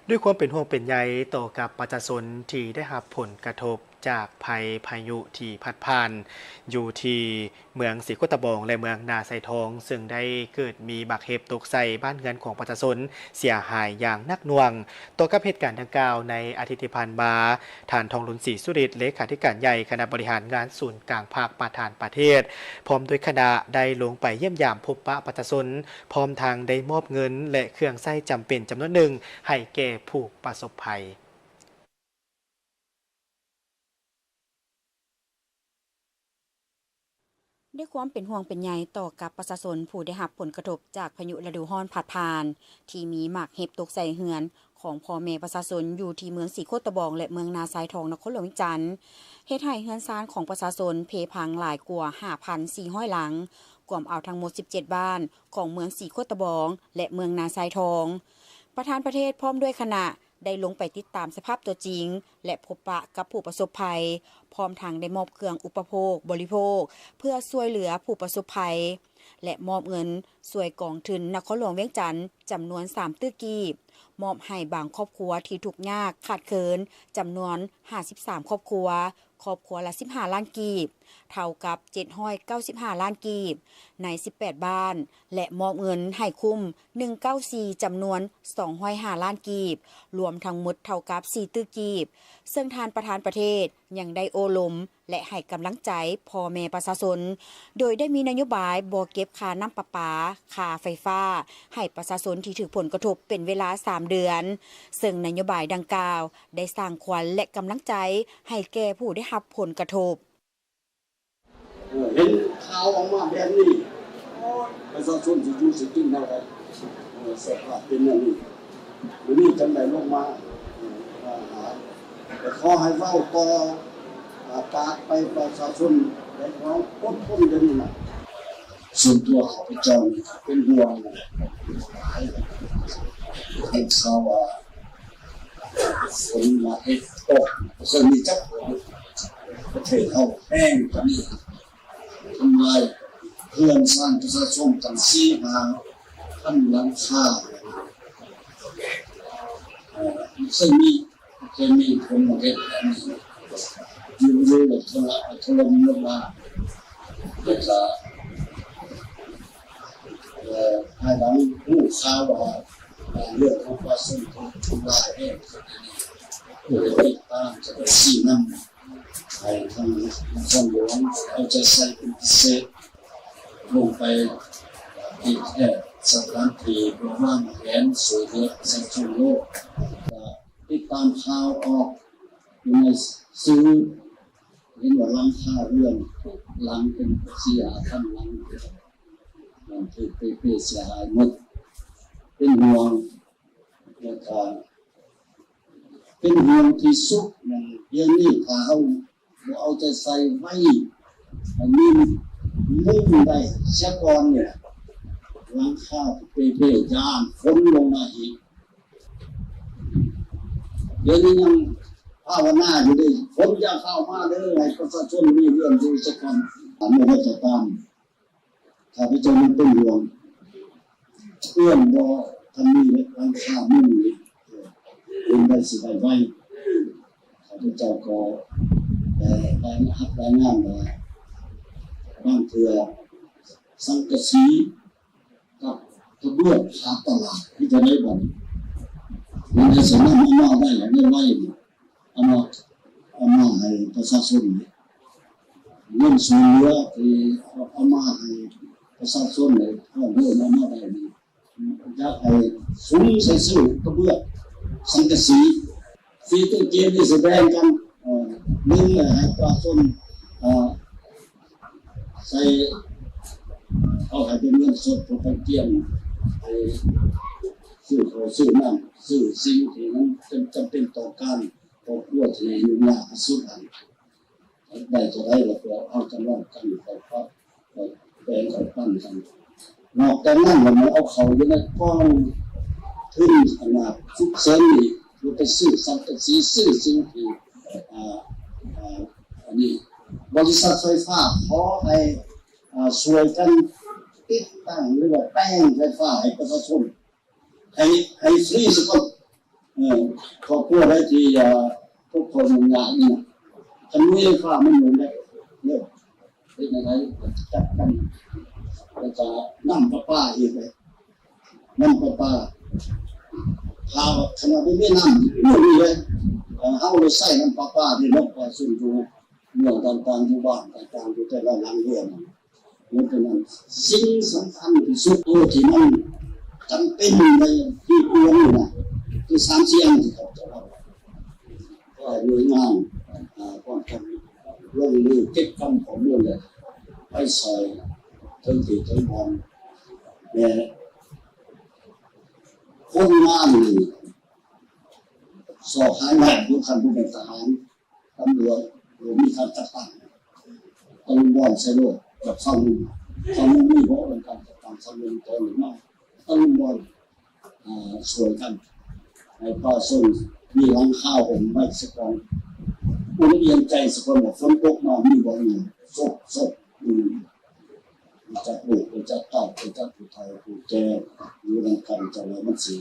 ດ້ວຍຄວາມເປັນຫ່ວງເປັນໃຍຕໍ່ກັບປະຊາຊົນທີ່ໄດ້ຮັບຜົນກະທົບຈາກໄພພາຍຸທີ່ພັດຜ່ານ ຢູ່ທີ່ເມືອງສີໂຄດຕະບອງ ແລະ ເມືອງນາຊາຍທອງ, ເຊິ່ງໄດ້ເກີດມີໝາກເຫັບຕົກໃສ່ບ້ານເຮືອນຂອງປະຊາຊົນເສຍຫາຍຢ່າງໜັກໜ່ວງ. ຕໍ່ກັບເຫດການດັ່ງກ່າວ, ໃນອາທິດທີ່ຜ່ານມາ, ທ່ານ ທອງລຸນ ສີສຸລິດ ເລຂາທິການໃຫຍ່ຄະນະບໍລິຫານງານສູນກາງພັກ ປະທານປະເທດ ພ້ອມດ້ວຍຄະນະ ໄດ້ລົງໄປຢ້ຽມຢາມພົບປະປະຊາຊົນ, ພ້ອມທັງໄດ້ມອບເງິນ ແລະ ເຄື່ອງໃຊ້ຈຳເປັນຈຳນວນໜຶ່ງໃຫ້ແກ່ຜູ້ປະສົບໄພ. ດ້ວຍຄວາມເປັນຫ່ວງເປັນໃຍຕໍ່ກັບປະຊາຊົນຜູ້ໄດ້ຮັບຜົນກະທົບຈາກພາຍຸລະດູຮ້ອນພັດຜ່ານ ທີ່ມີໝາກເຫັບຕົກໃສ່ເຮືອນຂອງພໍ່ແມ່ປະຊາຊົນຢູ່ທີ່ເມືອງສີໂຄດຕະບອງ ແລະ ເມືອງນາຊາຍທອງ ນະຄອນຫຼວງວຽງຈັນ, ເຮັດໃຫ້ເຮືອນຊານຂອງປະຊາຊົນເພພັງຫຼາຍກວ່າຫ້າພັນສີ່ຮ້ອຍຫຼັງ, ກວມເອົາທັງໝົດສິບເຈັດບ້ານຂອງເມືອງສີໂຄດຕະບອງ ແລະ ເມືອງນາຊາຍທອງ. ປະທານປະເທດພ້ອມດ້ວຍຄະນະ ໄດ້ລົງໄປຕິດຕາມສະພາບຕົວຈິງ ແລະ ພົບປະກັບຜູ້ປະສົບໄພ, ພ້ອມທັງໄດ້ມອບເຄື່ອງອຸປະໂພກບໍລິໂພກ ເພື່ອຊ່ວຍເຫຼືອຜູ້ປະສົບໄພ ແລະ ມອບເງິນຊ່ວຍກອງທຶນນະຄອນຫຼວງວຽງຈັນ ຈຳນວນສາມຕື້ກີບ, ມອບໃຫ້ບາງຄອບຄົວທີ່ທຸກຍາກຂາດເຂີນ ຈຳນວນຫ້າສິບສາມຄອບຄົວ, ຄອບຄົວລະສິບຫ້າລ້ານກີບ, ເທົ່າກັບເຈັດຮ້ອຍເກົ້າສິບຫ້າລ້ານກີບ ໃນສິບແປດບ້ານ ແລະ ມອບເງິນໃຫ້ຄຸ້ມ ໜຶ່ງເກົ້າສີ່ ຈຳນວນສອງຮ້ອຍຫ້າລ້ານກີບ, ລວມທັງໝົດເທົ່າກັບສີ່ຕື້ກີບ, ເຊິ່ງທ່ານປະທານປະເທດຍັງໄດ້ໂອ້ລົມ ແລະ ໃຫ້ກຳລັງໃຈພໍ່ແມ່ປະຊາຊົນ, ໂດຍໄດ້ມີນະໂຍບາຍບໍ່ເກັບຄ່ານ້ຳປະປາ, ຄ່າໄຟຟ້າ ໃຫ້ປະຊາຊົນທີ່ຖືກຜົນກະທົບເປັນເວລາສາມເດືອນ, ເຊິ່ງນະໂຍບາຍດັ່ງກ່າວໄດ້ສ້າງຂວັນ ແລະ ກຳລັງໃຈໃຫ້ແກ່ຜູ້ໄດ້ຮັບຜົນກະທົບ. ເອີ ເຫັນຂ່າວອອກມາແບບນີ້ ໂອ້ຍ ປະຊາຊົນຊິຢູ່ຊິກິນແນວໃດ? ເອີ ສະພາບເປັນແນວນີ້ ມື້ນີ້ຈັ່ງໄດ້ລົງມາ ເອີ ຫາ ແຕ່ຂໍໃຫ້ເວົ້າຕໍ່ ອາ ປາກໄປປະຊາຊົນ ແລະ ເວົ້າອົດທົນດຽວນີ້ນະ. ສ່ວນຕົວຂ້າພະເຈົ້ານີ້ກໍເປັນຫ່ວງຫຼາຍ ເຫັນຂ່າວວ່າ ຝົນມາເຮັດຕົກ ບໍ່ເຄີຍມີຈັກເທື່ອ ປະເທດເຮົາແຮງປານນີ້ ທຳລາຍເຮືອນຊານປະຊາຊົນຕັ້ງສີ່ຫ້າພັນຫຼັງຄາ ເອີ ເຊິ່ງມີ ເຄີຍມີຄົນມາເຮັດແບບນີ້ ຢູ່ໆ ແລ້ວກໍຖະ ຖະຫຼົ່ມລົງມາ ແລ້ວກໍ ເອີ ພາຍຫຼັງຮູ້ຂ່າວວ່າ ບ້ານເຮືອນຂອງປະຊາຊົນຖືກທຳລາຍແຮງ ກໍເລີຍໄດ້ຕິດຕາມ ຈະໄດ້ຊີ້ນຳໃຫ້ທາງນະຄອນຫຼວງເອົາໃຈໃສ່ເປັນພິເສດ ລົງໄປຕິດແທດສະຖານທີ່ ເພື່ອວາງແຜນຊ່ວຍເຫຼືອປະຊາຊົນໂລດ ແລະ ຕິດຕາມຂ່າວອອກຢູ່ໃນສື່ ເຫັນວ່າຫຼັງຄາເຮືອນທຸກຫຼັງເປັນສີ່ຫ້າພັນຫຼັງ ມັນຖືກເປເປເສຍຫາຍໝົດ ເປັນຫ່ວງ ແລ້ວກໍເປັນຫ່ວງທີ່ສຸດ ດຽວນີ້ຖ້າເຮົາບໍ່ເອົາໃຈໃສ່ໄວ ໃຫ້ມີມຸງໄດ້ເສຍກ່ອນນີ້ ຫຼັງຄາເປເປ ຢ້ານຝົນລົງມາອີກ. ດຽວນີ້ຍັງພາວະນາຢູ່ເດ້ ຝົນຢ່າຟ້າວມາເດີ ໃຫ້ປະຊາຊົນມີເຮືອນຢູ່ສາກ່ອນ. ເມື່ອໃດກໍຕາມ ຂ້າພະເຈົ້າຍັງເປັນຫ່ວງ ເຮືອນບໍ່ທັນມີຫຼັງຄາມຸງນີ້ ເປັນໄດ້ຊິໄດ້ໄວ. ຂ້າພະເຈົ້າກໍໄດ້ ໄດ້ຮັບລາຍງານວ່າ ບາງເທື່ອສັງກະສີ ກັບກະເບື້ອງຂາດຕະຫຼາດ ເຮັດຈັ່ງໃດບັດນີ້? ມັນໄດ້ສາມາດນຳມາໄດ້ໃນໄວນີ້ ເອົາມາ ເອົາມາໃຫ້ປະຊາຊົນນີ້ ເງິນຊ່ວຍເຫຼືອທີ່ເອົາມາໃຫ້ປະຊາຊົນນີ້ ເອົາມາໄດ້ນີ້ ຢາກໃຫ້ສຸມໃສ່ຊື້ກະເບື້ອງ ສັງກະສີ ສີຕູເກນນີ້ຊິແບ່ງກັນ ເອີ ໜຶ່ງແຫຼະ ໃຫ້ປະຊາຊົນ ເອີ ໃສ່ ເອົາໃຫ້ເປັນເງິນສົດ ເພື່ອໄປກຽມ ໄປຊື້ເຂົ້າຊື້ນ້ຳ ຊື້ສິ່ງທີ່ມັນຈຳ ຈຳເປັນຕໍ່ການຄອບຄົວທີ່ຫຍຸ້ງຍາກທີ່ສຸດຫັ້ນ ໄດ້ເທົ່າໃດ ແລ້ວກໍເຮົາຈະເວົ້າກັນ ແບ່ງກັນປັນກັນ. ນອກຈາກນັ້ນ ແລ້ວມັນເອົາເຂົ້າຢູ່ໃນກອງທຶນ ອັນນ່າ ສຸກເສີນນີ້ ເພື່ອໄປຊື້ສັງກະສີ ຊື້ສິ່ງທີ່ ອ່າ ອ່າ ອັນນີ້ ບໍລິສັດໄຟຟ້າຂໍໃຫ້ ອ່າ ຊ່ວຍກັນຕິດຕັ້ງ ຫຼືວ່າແປງໄຟຟ້າໃຫ້ປະຊາຊົນ ໃຫ້ ໃຫ້ຟຣີຊະກ່ອນ. ເອີ ຄອບຄົວໃດທີ່ ເອີ ທຸກຄົນຍາກນີ້ ຄັນມີໄຟຟ້າມັນໝູນໄດ້ເລີຍ ເຮັດຈັ່ງໃດຈັດການ ແລ້ວກະນ້ຳປະປາອີກເດ້ ນ້ຳປະປາ ຖ້າຂະໜາດບໍ່ມີນ້ຳ ບໍ່ມີເດ້ ເຮົາໄດ້ໃຊ້ນ້ຳປະປານີ້ເນາະ ປະຊາຊົນຢູ່ເມືອງຕ່າງໆ ຢູ່ບ້ານຕ່າງໆ ຢູ່ແຕ່ລະຫຼັງເຮືອນ ເພາະສະນັ້ນ ສິ່ງສຳຄັນທີ່ສຸດ ໂຕທີ່ມັນຈຳເປັນໃນທີ່ກວນນີ້ນະ ຄືສາມສີ່ອັນທີ່ຂ້າພະເຈົ້າເວົ້າ ກໍໃຫ້ໜ່ວຍງານ ອາ ປ້ອງກັນ ລົງມືເກັບກຳຂໍ້ມູນ ແລະ ໄປຊ່ອຍເຖິງທີ່ເຖິງບ່ອນ ແລະ ຄົນງານນີ້ ຊອກຫາຍາກຢູ່ ຄັນບໍ່ແມ່ນທະຫານ ຕຳຫຼວດ ຫຼື ມີການຈັດຕັ້ງ ຕະລຸມບອນໃສ່ໂລດ ແບບຊາວໜຸ່ມ ຊາວໜຸ່ມມີບໍ່ ເລື່ອງການຈັດຕັ້ງຊາວໜຸ່ມ ຕອນນີ້ມາຕະລຸມບອນ ອາ ຊ່ວຍກັນ ໃຫ້ປະຊາຊົນມີຫຼັງຄາຫົ່ມໄວ້ສາກ່ອນ ອຸ່ນອຽນໃຈສາກ່ອນ ວ່າຝົນຕົກມາມີບ່ອນຢູ່ ສົບ ສົບ ອືມ ຮູ້ຈັກລູກ ຮູ້ຈັກເຕົ້າ ຮູ້ຈັກຜູ້ເຖົ້າຜູ້ແກ່ ຢູ່ນຳກັນ ຈັ່ງໃດມັນຊິ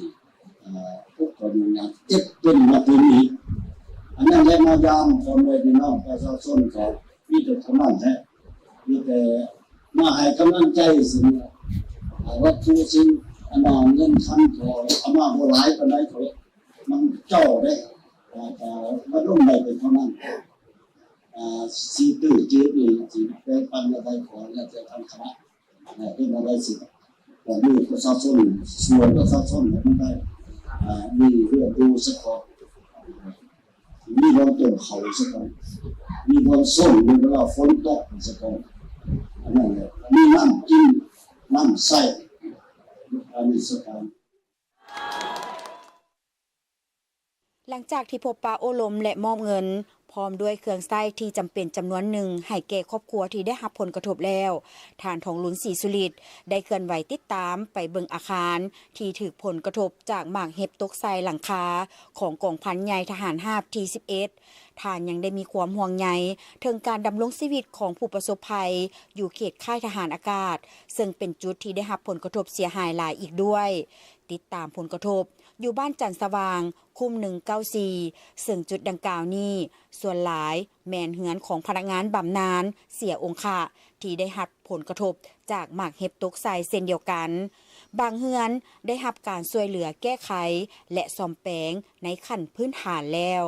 ອາ ທຸກກໍຫຍຸ້ງຍາກ ເຈັບເປັນມາເປັນອີກ ອັນນັ້ນແຫຼະ ມາຢາມພໍ່ແມ່ພີ່ນ້ອງປະຊາຊົນ ກໍມີແຕ່ເທົ່ານັ້ນແຫຼະ ມີແຕ່ມາໃຫ້ກຳລັງໃຈ ສິ່ງ ອາ ວັດຖຸສິ່ງ ອັນນັ້ນເງິນຄຳ ກໍເອົາມາບໍ່ຫຼາຍປານໃດ ກໍນຳເຈົ້າເດ້ ອາ ກໍລະດົມໄດ້ເປັນເທົ່ານັ້ນ ອາ ຊິຕື້ຈີບນີ້ ຊິແບ່ງປັນແນວໃດ ກໍແລ້ວແຕ່ທາງຄະນະ ອາ ເຮັດແນວໃດຊິ ກໍມີປະຊາຊົນ ຊ່ວຍປະຊາຊົນໃຫ້ມັນໄດ້ ອາ ມີເຮືອນຢູ່ສາກ່ອນ ມີບ່ອນຕົ້ມເຂົ້າສາກ່ອນ ມີບ່ອນຊົງໃນເວລາຝົນຕົກສາກ່ອນ ອັນນັ້ນແຫຼະ ມີນ້ຳກິນ ນ້ຳໃຊ້ ອັນນີ້ສາກ່ອນ. ຫຼັງຈາກທີ່ພົບປະໂອ້ລົມ ແລະ ມອບເງິນ ພ້ອມດ້ວຍເຄື່ອງໃຊ້ທີ່ຈຳເປັນຈຳນວນໜຶ່ງໃຫ້ແກ່ຄອບຄົວທີ່ໄດ້ຮັບຜົນກະທົບແລ້ວ, ທ່ານ ທອງລຸນ ສີສຸລິດ ໄດ້ເຄື່ອນໄຫວຕິດຕາມໄປເບິ່ງອາຄານທີ່ຖືກຜົນກະທົບຈາກໝາກເຫັບຕົກໃສ່ຫຼັງຄາຂອງກອງພັນໃຫຍ່ທະຫານຮາບທີສິບເອັດ. ທ່ານຍັງໄດ້ມີຄວາມຫ່ວງໃຍເຖິງການດຳລົງຊີວິດຂອງຜູ້ປະສົບໄພຢູ່ເຂດຄ້າຍທະຫານອາກາດ, ເຊິ່ງເປັນຈຸດທີ່ໄດ້ຮັບຜົນກະທົບເສຍຫາຍຫຼາຍອີກດ້ວຍ. ຕິດຕາມຜົນກະທົບ ຢູ່ບ້ານຈັນສະຫວ່າງ ຄຸ້ມໜຶ່ງເກົ້າສີ່ ເຊິ່ງຈຸດດັ່ງກ່າວນີ້ ສ່ວນຫຼາຍແມ່ນເຮືອນຂອງພະນັກງານບຳນານເສຍອົງຄະ ທີ່ໄດ້ຮັບຜົນກະທົບຈາກໝາກເຫັບຕົກໃສ່ເຊັ່ນດຽວກັນ. ບາງເຮືອນໄດ້ຮັບການຊ່ວຍເຫຼືອແກ້ໄຂ ແລະ ສ້ອມແປງໃນຂັ້ນພື້ນຖານແລ້ວ.